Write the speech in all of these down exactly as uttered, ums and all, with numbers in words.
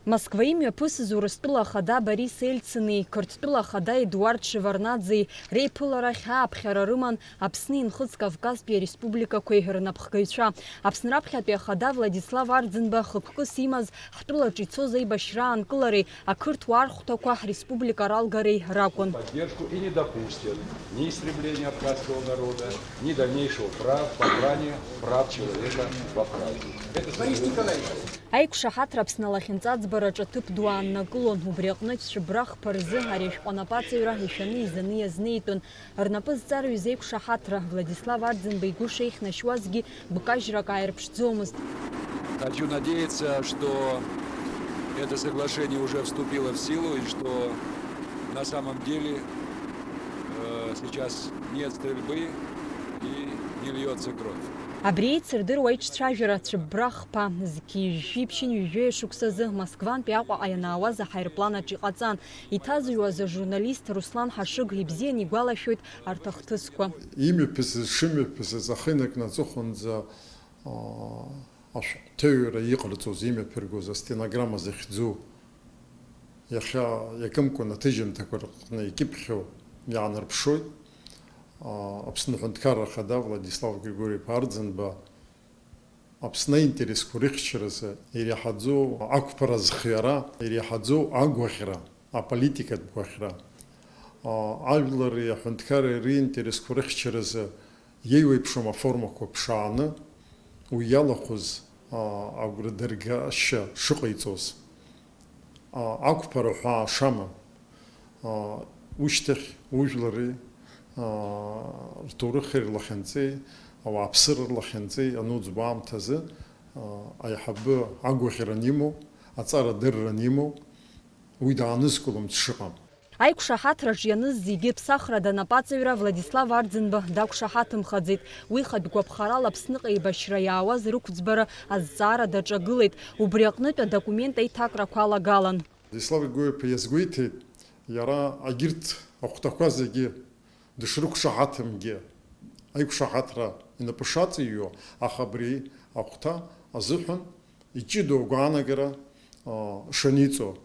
Москва имҩаԥысыз Урыстәыла Ахада Борис Ельцини Қырҭтәыла Ахада Едуард Шеварднаӡеи реиԥыларахь ааԥхьара рыман Аԥсни Нхыҵ Кавказтәи ареспубликақәеи рнапхгаҩцәа. Аԥсны раԥхьатәи Ахада Владислав Арӡынба хықәкыс имаз ҳтәылаҿы ицоз аибашьра аанкылареи ақырҭуа архәҭақәа ҳреспублика ралгареи ракәын. Поддержку и не допустят ни истребления абхазского народа, ни дальнейшего прав, попрания прав человека в Абхазии. Это Борис Николаевич. Аиқәшаҳаҭра Аԥсны алахьынҵа аӡбараҿы аҭыԥ ду ааннакылон, убри аҟнытә цәыббра хԥа рзы ари ашәҟәы анапаҵаҩра ишәаны изаны иазнеитәын. Рнапы зҵарҩыз аиқәшаҳаҭра, Владислав Арӡынба игәы шеихьнашьуазгьы, бкажьрак ааирԥшӡомызт. Хочу надеяться, что это соглашение уже вступило в силу и что на самом деле, э, сейчас нет стрельбы и не льется кровь. Абри еицырдыруа аиҿцәажәара цәыббра хԥа, зқьи жәшәи ԥшьынҩажәи шықәсазы Москвантәи Аҟәаҟа ианаауаз аҳаирплан аҿы иҟаҵан. Иҭазыҩуаз ажурналист Руслан Ҳашыг ибзианы игәалашәоит арҭ ахҭысқәа. Имҩаԥысыз, шымҩаԥысыз ахы инаркны аҵыхәанӡа, аа, ашәҟәҭыҩра иҟарҵоз, имҩаԥыргоз астенограмма захьӡу, иахьа иакымкәан аҭыжьымҭақәа рҟны икьыԥхьу иаанарԥшуеит. Аа, Аԥсны Аҳәынҭқарра Ахада Владислав Григорьев Арӡынба Аԥсны аинтересқәа рыхьчаразы иреиҳаӡоу ақәԥара зхиара, иреиҳаӡоу агәаӷьра, аполитикатә гәаӷьра, аа, ажәлари аҳәынҭқарреи ринтересқәа рыхьчаразы иеиуеиԥшым аформақәа ԥшааны, уи иалахәыз, аа, агәра дыргашьа шыҟаиҵоз, аа, ақәԥара ҳәаа шамам. Аа, ушьҭахь ужәлари, аа, рҭоурыхи рлахьынҵеи, ауааԥсыра рлахьынҵеи ануӡбо аамҭазы, аа, аиҳабы агәаӷьра анимоу, аҵара адырра анимоу, уи даанызкылом дшыҟам. Аиқәшаҳаҭраҿ ианыз зегьы ԥсахрада анапаҵаҩра Владислав Арӡынба дақәшаҳаҭымхаӡеит. Уи хатә гәаԥхарала Аԥсныҟа еибашьра иаауаз рықәӡбара азҵаара даҿагылеит. Убри аҟнытә адокумент аиҭакрақәа алагалан. Владислав Григорьев-иԥа иазгәеиҭеит, иара агьырҭ ахәҭақәа зегьы дышрықәшаҳаҭымгьы, аиқәшаҳаҭра инапы шаҵаиҩуа, аха абри ахәҭа азыҳәан иҷыдоу агәаанагара, а, шаниҵо.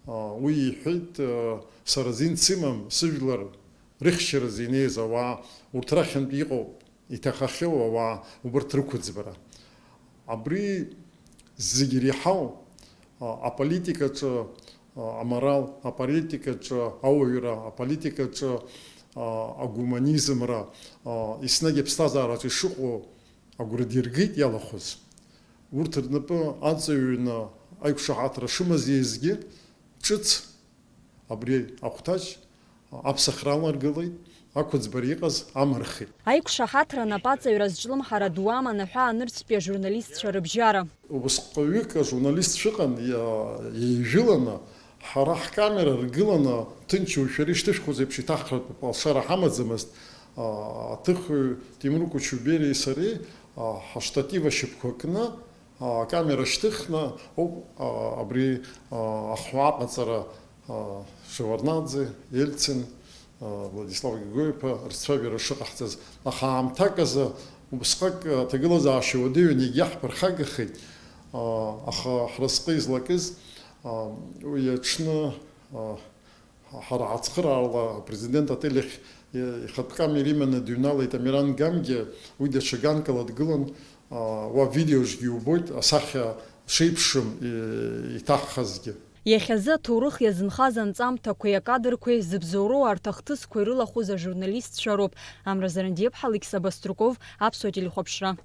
А, уи иҳәеит, а, сара азин сымам сыжәлар рыхьчаразы инеиз ауаа, урҭ рахьынтә иҟоу иҭахахьоу ауаа убарҭ рықәыӡбара. Абри зегь иреиҳау, а, аполитикаҿы, а, аморал, аполитикаҿы ауаҩра, аполитикаҿы, а, агуманизмра, а, еснагь аԥсҭазаараҿы ишыҟоу агәра диргеит иалахәыз. Урҭ рнапы аҵаҩны аиқәшаҳаҭра шымаз еизгьы, ҿыц абри ахәҭаҷ аԥсахра аларгылеит, ақәыӡбара иҟаз амырхит. Аиқәшаҳаҭра анапаҵаҩра зҿлымҳара ду аман аҳәаа нырцәтәи ажурналистцәа рыбжьара. Убысҟаҩык ажурналист шәыҟан, иа-, еижәыланы, ҳара ҳкамера ргыланы, ҭынч ушәара ишҭышәхуаз еиԥш иҭаҳхратәуп, алшара ҳамаӡамызт. А, аҭыхҩы Темур Кучубериеи сареи, а, ҳаштатив ашьапқәа кны, акамера шьҭыхны ауп, а, абри, а, ахәаа аҟаҵара, а, Шеварднаӡе, Ельцин, а, Владислав Григорьев-иԥа рцәажәара шыҟаҳҵаз. Аха аамҭак азы убысҟак, а, аҭагылазаашьа уадаҩын, егьиаҳԥырхагахеит, а, аха ҳразҟы излакыз, а, уи аҽны, а, Ҳара ҳацхыраарала апрезидент отель ахь ихатә камера иманы дыҩналеит Амиран Гамгиа, уи даҽа ганкала дгылан, уа видеожгьы иубоит, асахьа шеиԥшым иҭаҳхазгьы. Иахьазы аҭоурых иазынхаз анҵамҭақәеи акадрқәеи зыбзоуроу арҭ ахҭысқәа ирылахәыз ажурналистцәа роуп. Амра Зарандиаԥҳа, Алықьса Баструков, Аԥсуа телехәаԥшра.